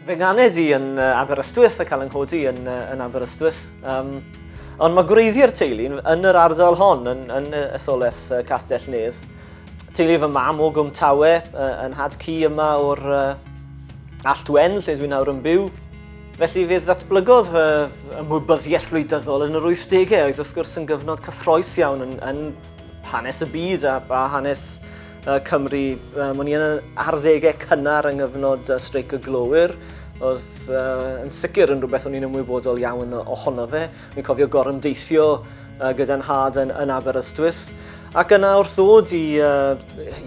Fe nganed i yn Aberystwyth a cael 'y nghodi yn, yn Aberystwyth. Um, ond mae gwreiddiau'r teulu yn yr ardal hon, yn, yn etholaeth Castell Nedd. Teulu fy mam o Gwm Tawe, yn had cu yma o'r Allt Wen, lle dwi'n nawr yn byw. Felly fe ddatblygodd fy ymwybyddiaeth gwleidyddol yn yr 80au, oedd wrth gwrs yn gyfnod cyffroes iawn yn, yn hanes y byd a, a hanes Cymru. Um, o'n i yn y arddegau cynnar yng nghyfnod streic y glowyr. Oedd yn sicr yn rhywbeth o'n i'n ymwybodol iawn ohono fe. Fi'n cofio gorymdeithio gyda'n nhad yn, yn Aberystwyth. Ac yna wrth ddod i,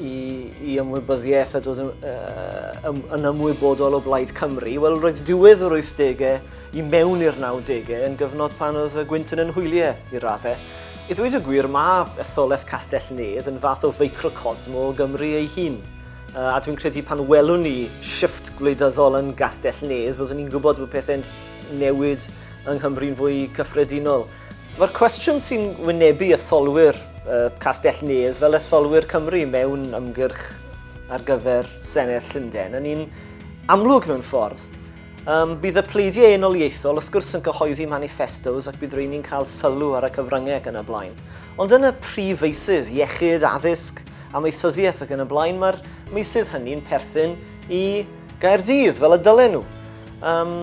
i, i ymwybyddiaeth a dod yn, yn ymwybodol o Blaid Cymru, wel roedd diwedd yr 80au i mewn i'r 90au yn gyfnod pan oedd y gwynt yn yn hwyliau i raddau. I ddweud y gwir, mae etholaeth Castell Nedd yn fath o feicrocosm o Gymru ei hun. A dwi'n credu pan welwn ni shifft gwleidyddol yn Gastell Nedd, byddwn ni'n gwybod bod pethau'n newid yng Nghymru'n fwy cyffredinol. Mae'r cwestiwn sy'n wynebu etholwyr Castell Nedd fel etholwyr Cymru mewn ymgyrch ar gyfer Senedd Llundain yn un amlwg mewn ffordd. Um, bydd y pleidiau unoliaethol wrth gwrs yn cyhoeddi maniffestos ac bydd rheini'n cael sylw ar y cyfryngau ac yn y blaen. Ond yn y prif feysydd, iechyd, addysg, amaethyddiaeth ac yn y blaen, mae'r meysydd hynny'n perthyn i Gaerdydd, fel y dylen nhw. Um,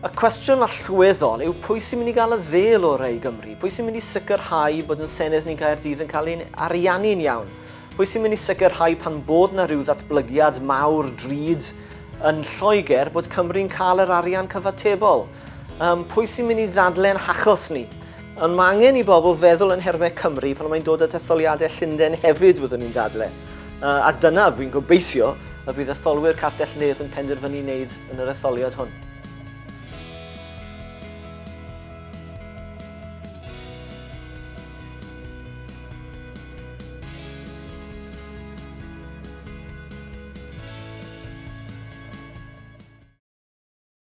y cwestiwn allweddol yw pwy sy'n mynd i gael y ddêl orau i Gymru? Pwy sy'n mynd i sicrhau bod yn Senedd ni'n Gaerdydd yn cael ein ariannu'n iawn? Pwy sy'n mynd i sicrhau pan bod na rhyw ddatblygiad mawr drud yn Lloegr bod Cymru'n cael yr arian cyfatebol? Um, pwy sy'n mynd i ddadle'n hachos ni? Ond mae angen i bobl feddwl yn nhermau Cymru pan mae'n dod at etholiadau Llundain hefyd, fyddwn ni'n dadle. Uh, a dyna, fi'n gobeithio, y bydd etholwyr Castell Nedd yn penderfynu wneud yn yr etholiad hwn.